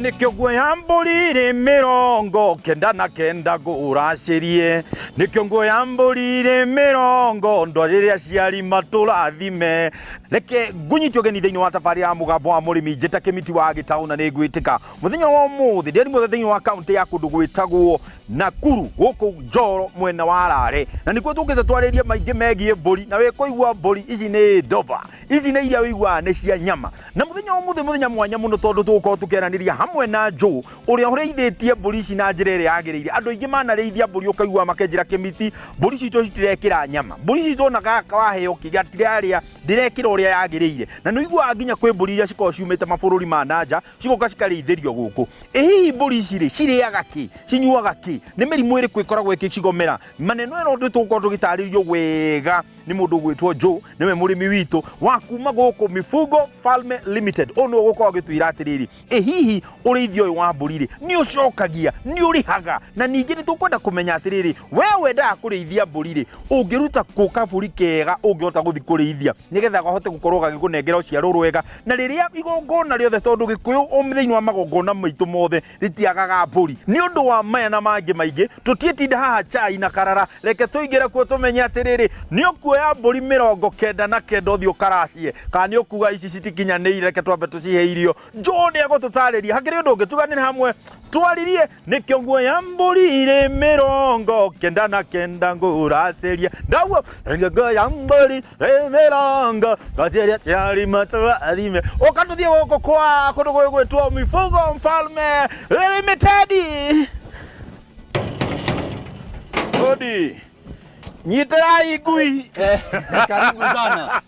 Nĩkĩo nguoya mbũri rĩ 99 ngũracĩrie. Nĩkĩo nguoya mbũri rĩ mĩrongo ndwarĩre aciari matũrathime. Reke ngũnyite ũgeni thĩinĩ wa tabarĩra ya Mũgambo wa Mũrĩmi. Njĩta Kĩmiti wa Gĩtaũ na nĩ ngwĩtĩka mũthenya wa ũmũthĩ ndĩrĩ muothe thĩinĩ wa kaũntĩ ya kũndũ gwĩtagwo Nakuru gũkũ Njoro mwena wa Rare, na nĩkuo tũkĩte twarĩrie maingĩ megiĩ mbũri. Na wĩkũigua mbũri ici nĩ ndoba, ici nĩ iria wĩiguaga nĩ cia nyama. Na mũthenya wa ũmũthĩ mũthenya mwanya mũno, tondũ tũgũkorwo tũkĩaranĩria hamwe na Joe ũrĩa ũrĩithĩtie mbũri ici na njĩra ĩrĩa yagĩrĩire. Andũ aingĩ manarĩithia mbũri ũkaigua makenjĩra, "Kĩmiti, mbũri citũ citirekĩra nyama, mbũri citũ ona gaka waheo gatirarĩa, ndĩrekĩra ũrĩa yagĩrĩire." Na nĩ ũiguaga nginya kwĩ mbũri iria cikoragwo ciumĩte mabũrũri ma nanja cigoka cikarĩithĩrio gũkũ. Ĩ hihi mbũri ici rĩ, cirĩaga kĩ, cinyuaga kĩ, nĩ mĩrimũ ĩrĩkũ ĩkoragwo ĩkĩcigomera? Maneno ĩno nĩ tũgũkorwo tũgĩtarĩrio wega nĩ mũndũ ũgwĩtwo Joe, nĩwe mũrĩmi witũ wa kuma gũkũ Mifugo Falme Limited. Ũyũ nĩwe ũgũkorwo agĩtwĩra atĩrĩrĩ, ĩ hihi ũrĩithia ũyũ wa mbũri rĩ, nĩ ũcokagia, nĩ ũrĩhaga? Na ningĩ nĩ tũkwenda kũmenya atĩrĩrĩ, we wendaga kũrĩithia mbũri rĩ, ũngĩruta kũ kabũri kega ũngĩhota gũthiĩ kũrĩithia nĩgetha kahote gũkorwo gagĩkũnengera ũciaro rwega, na rĩrĩa igongona rĩothe, tondũ Gĩkũyũ thĩinĩ wa magongona maitũ mothe rĩtiagaga mbũri. Nĩ ũndũ wa maya na mangĩ maingĩ, tũtiĩtinda haha chai na karara, reke tũingĩre kuo tũmenye atĩrĩrĩ, nĩ ũkuoya mbũri 99 ũthiĩ ũkaracie, kana nĩ ũkuga ici citikinyanĩire, reke twambe tũcihe irio? Joe nĩ egũtũtarĩria. Hakĩrĩ ũndũ ũngĩ, tuganĩre hamwe twaririe. Nĩkĩo nguoya mbũri rĩ 99 ngũracĩria ndaguo, nguoya mbũri rĩ mĩrongo ngacĩria ciari matũrathime. Ũka tũthiĩ gũkũ kwa kũndũ gwĩgwĩtwo Mifugo Mfalme Limited. Odi, nyitĩrai ngui. Karibu sana.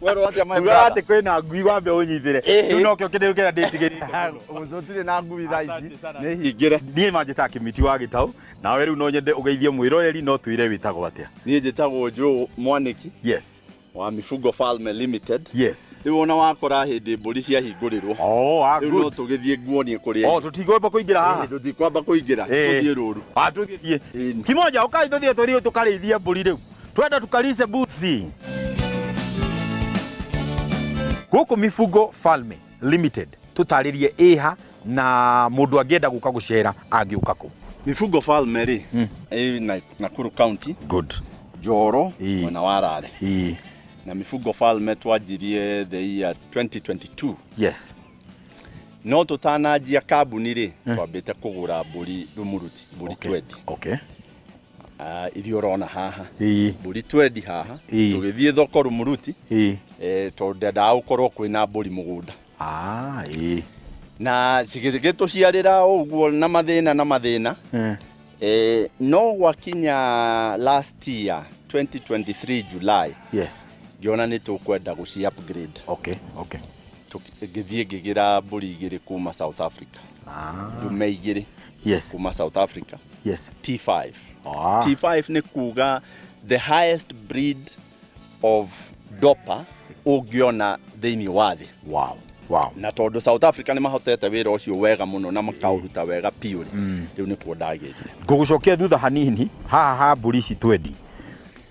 Werwo atĩa, my Uga brother? atĩ kwĩna ngui, wambe ũnyitĩre. Ĩhĩ. Rĩu nokĩo kĩndũ kĩrĩa ndĩtigĩrĩte mũno. Tũtirĩ na ngui thaa ici. Asante sana. Nĩ hingĩre. Niĩ manjĩtaga Kĩmiti wa Gĩtaũ, nawe rĩu no nyende ũgeithie mwĩroreri, no twĩre wĩtagwo atĩa? Niĩ njĩtagwo Joe Mwanĩki wa Mifugo Falme Limited. Rĩu ona wakora hĩndĩ mbũri ciahingũrĩrwo. Oh, ah, Rĩu no good. tũgĩthiĩ nguonie kũrĩa. Oh, tũtigwamba kũingĩra haha? Ĩĩ, tũtikwamba kũingĩra. Tũthiĩ rũru. Ah, tũthiĩ. Ĩĩ. Kimoja, ũkai tũthiĩ tũkarĩithie mbũri rĩu. Twenda tukalice mbuzi. Gũkũ Mifugo Falme Limited, tũtarĩrie ĩha, na mũndũ angĩenda gũka gũcera angĩũka kũ? Mifugo Falme rĩ, ĩ Nakuru County, Njoro, mwena wa Rare. Na Mifugo Falme twanjirie the year 2022. No tũtananjia kambuni rĩ, twambĩte kũgũra mbũri Rumuruti, mbũri 20. Ah, iria ũrona haha. Mbũri 20 haha. Tũgĩthiĩ thoko Rumuruti, tondũ ndendaga gũkorwo kwĩna mbũri mũgũnda. Ah, ĩĩ. Na cigĩtũciarĩra ũguo na mathĩna na mathĩna. No gwakinya last year 2023 July, ngĩona nĩ tũkwenda gũci upgrade. Ngĩthiĩ ngĩgĩra mbũri igĩrĩ kuma South Africa. Ndume igĩrĩ kuma South Africa. T5. T5 nĩ kuga the highest breed of Dorper ũngĩona thĩinĩ wa thĩ. Na tondũ South Africa nĩ mahotete wĩra ũcio wega mũno na makaũruta wega biũ rĩ, rĩu nĩkuo ndagĩrire. Ngũgũcokia thutha hanini haha ha mbũri ici 20.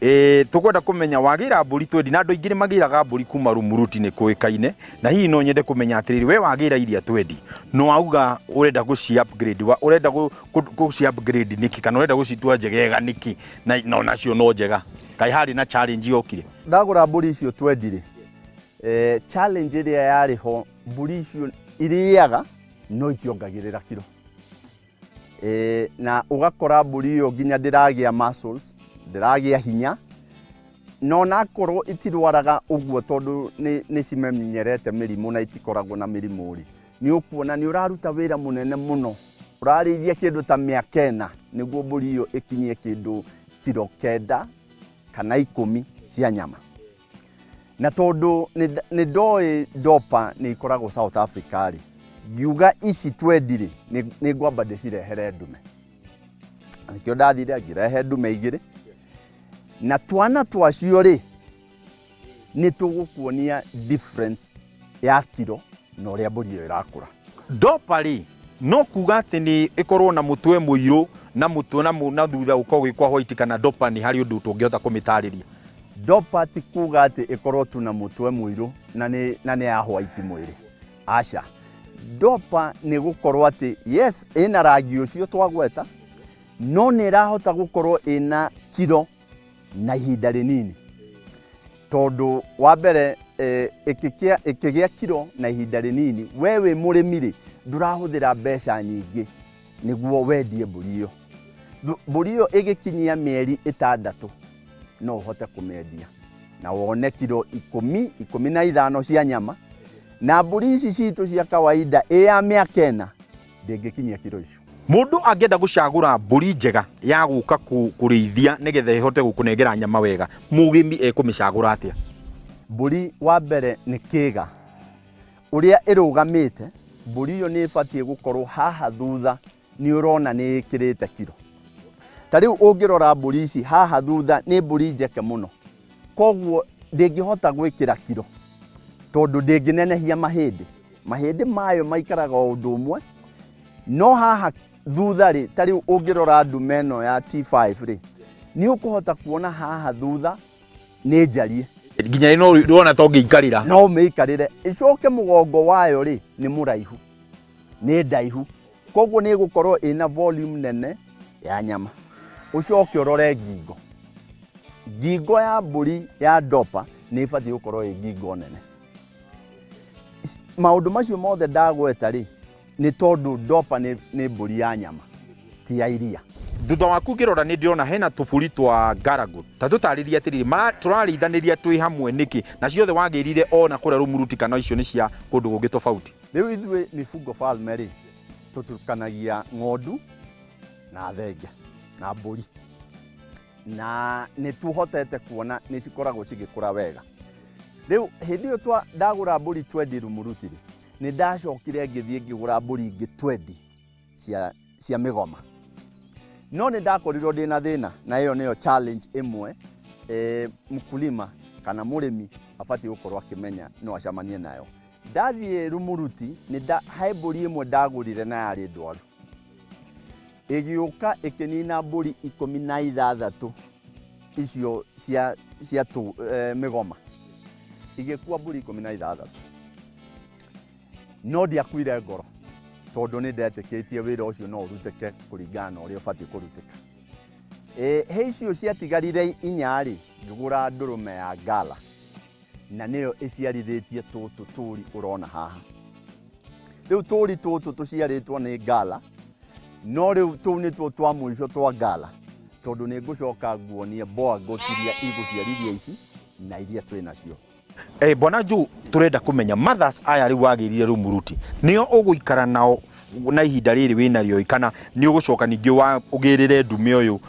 Ĩ tũkwenda kũmenya wagĩra mbũri 20, na andũ aingĩ nĩ magĩraga mbũri kuma Rumuruti, nĩ kũĩkaine. Na hihi no nyende kũmenya atĩrĩrĩ, we wagĩra iria 20, no wauga ũrenda gũci upgrade, ũrenda gũci upgrade nĩkĩ, kana ũrenda gũcitua njegega nĩkĩ, na no nacio no njega? Kaĩ harĩ na challenge yokire? Ndagũra mbũri icio 20 rĩ, challenge ĩrĩa yarĩ ho, mbũri icio irĩaga no itiongagĩrĩra kiro. Na ũgakora mbũri ĩyo nginya ndĩragĩa muscles, ndĩragĩa hinya, na onakorwo itirwaraga ũguo tondũ nĩ cimenyerete mĩrimũ na itikoragwo na mĩrimũ rĩ, nĩ ũkuona nĩ ũraruta wĩra mũnene mũno. Ũrarĩithia kĩndũ ta mĩaka 4 nĩguo mbũri ĩyo ĩkinyie kĩndũ kiro 9 kana 10 cia nyama. Na tondũ nĩ ndoĩ Dorper nĩ ikoragwo South Africa rĩ, ngiuga ici 20 rĩ, nĩ ngwamba ndĩcirehere ndume. Nĩkĩo ndathire ngĩrehe ndume igĩrĩ, na twana twacio rĩ, nĩ tũgũkuonia difference ya kiro na ũrĩa mbũri ĩyo ĩrakũra. Dorper rĩ, no kuga atĩ nĩ ĩkorwo na mũtwe mũirũ na mũtwe na thutha gũkorwo gwĩ kwa white, kana Dorper nĩ harĩ ũndũ tũngĩhota kũmĩtarĩria? Dorper ti kuga atĩ ĩkorwo tu na mũtwe mũirũ na nĩ ya white mwĩrĩ. Aca. Dopa nĩ gũkorwo atĩ yes ĩna rangi ũcio twagweta, no nĩ ĩrahota gũkorwo ĩna kiro na ihinda rĩnini, tondũ wa mbere ĩkĩgĩa kiro na ihinda rĩnini, we wĩ mũrĩmi rĩ, ndũrahũthĩra mbeca nyingĩ nĩguo wendie mbũri ĩyo. Mbũri ĩyo ĩgĩkinyia mĩeri 6 no ũhote kũmĩendia na wone kiro 10, 15 cia nyama. Na mbũri ici citũ cia kawaida ĩ ya mĩaka 4 ndĩngĩkinyia kiro icio. Mũndũ angĩenda gũcagũra mbũri njega ya gũka kũrĩithia nĩgetha ĩhote gũkũnengera nyama wega, mũrĩmi ekũmĩcagũra atĩa? Mbũri wa mbere nĩ kĩga ũrĩa ĩrũgamĩte. Mbũri ĩyo nĩ ĩbatiĩ gũkorwo haha thutha nĩ ũrona nĩ ĩkĩrĩte kiro. Ta rĩu ũngĩrora mbũri ici haha thutha nĩ mbũri njeke mũno, koguo ndĩngĩhota gwĩkĩra kiro tondũ ndĩngĩnenehia mahĩndĩ. Mahĩndĩ mayo maikaraga o ũndũ ũmwe, no haha thutha rĩ, ta rĩu ũngĩrora ndume ĩno ya T5 rĩ, nĩ ũkũhota kuona haha thutha nĩ njarie. Nginya ĩno ndĩrona ta ũngĩikarĩra. No ũmĩikarĩre. Ĩcoke mũgongo wayo rĩ, nĩ mũraihu, nĩ ndaihu, koguo nĩ ĩgũkorwo ĩna volume nene ya nyama. Ũcoke ũrore ngingo. Ngingo ya mbũri ya Dopa nĩ ĩbatiĩ gũkorwo ĩ ngingo nene. Maũndũ macio mothe ndagweta rĩ, nĩ tondũ Dopa nĩ mbũri ya nyama, ti ya iria. Thutha waku ngĩrora nĩ ndĩrona hena tũbũri twa Garagot. Ta tũtarĩrie atĩrĩrĩ, tũrarĩithanĩria twĩ hamwe nĩkĩ? Na ciothe wagĩrire ona kũrĩa Rumuruti kana icio nĩ cia kũndũ kũngĩ tofauti? Rĩu ithuĩ Mifugo Falme rĩ, tũtukanagia ng'ondu na thenge na mbũri, na nĩ tuhotete kuona nĩ cikoragwo cigĩkũra wega. Rĩu hĩndĩ ĩyo ndagũra mbũri 20 Rumuruti rĩ, nĩ ndacokire ngĩthiĩ ngĩgũra mbũri ingĩ 20 cia mĩgoma. No nĩ ndakorirwo ndĩna thĩna, na ĩyo nĩyo challenge ĩmwe mkulima kana mũrĩmi abatiĩ gũkorwo akĩmenya no acemanie nayo. Ndathiĩ Rumuruti, he mbũri ĩmwe ndagũrire na yarĩ ndwaru. Ĩgĩũka ĩkĩnina mbũri 16 icio cia mĩgoma. Igĩkua mbũri 16. No ndiakuire ngoro tondũ nĩ ndetĩkĩtie wĩra ũcio no ũrutĩke kũringana na ũrĩa ũbatiĩ kũrutĩka. He icio ciatigarire 4 rĩ, ngĩgũra ndũrũme ya Gala, na nĩyo ĩciarithĩtie tũtũ tũri ũrona haha. Rĩu tũri tũtũ tũciarĩtwo nĩ Gala, no rĩu tũu nĩtuo twa mũico twa Gala, tondũ nĩ ngũcoka nguonie Boer goat iria igũciarithia ici na iria twĩ nacio. Bwana Joe, turenda kumenya mothers aya riu wagirire Rumuruti nio uguikara nao na ihinda riri wina rio kana ni ugucoka ningi wa ugirire ndume uyu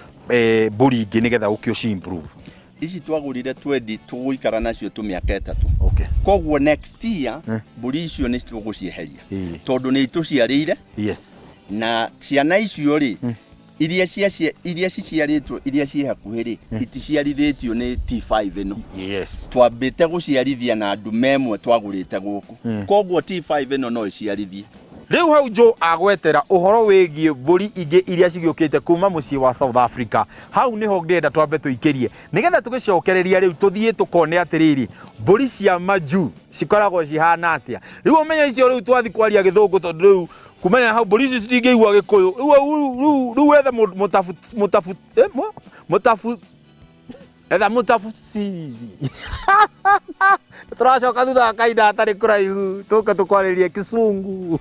mburi ingi nigetha ukio ci improve? Ici twagurire twendi tuguikara nacio tu miaka 3. Koguo next year mburi icio ni tugũcieheria. Tondu ni ituciarĩire. Na ciana icio rĩ, iria iria ciciarĩtwo iria ciĩ hakuhĩ rĩ, iticiarithĩtio nĩ T5 ĩno. Twambĩte gũciarithia na ndume ĩmwe twagũrĩte gũkũ. Koguo T5 ĩno no ĩciarithie. Rĩu hau Joe agwetera ũhoro wĩgiĩ mbũri ingĩ iria cigĩũkĩte kuma mũciĩ wa South Africa. Hau nĩho ndĩrenda twambe tũikĩrie nĩgetha tũgĩcokereria rĩu tũthiĩ tũkone atĩrĩrĩ, mbũri cia majuu cikoragwo cihana atĩa. Rĩu ũmenye icio rĩu twathi kwaria gĩthũngũ, tondũ rĩu kumania na hau mbũri icio citingĩigua gĩkũyũ. Rĩu wethe mũtabu, mũtabu, mũtabu, etha mũtabusiri. Tũracoka thutha wa kahinda gatarĩ kũraihu tũke tũkwarĩrie kĩcungu.